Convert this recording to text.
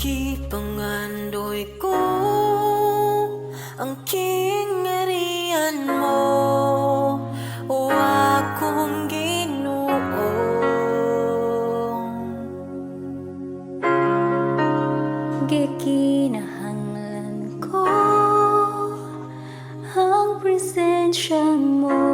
Gipangandoy ko ang kingharian mo, o akong Ginoo. Gikinahanglan ko ang presensya mo.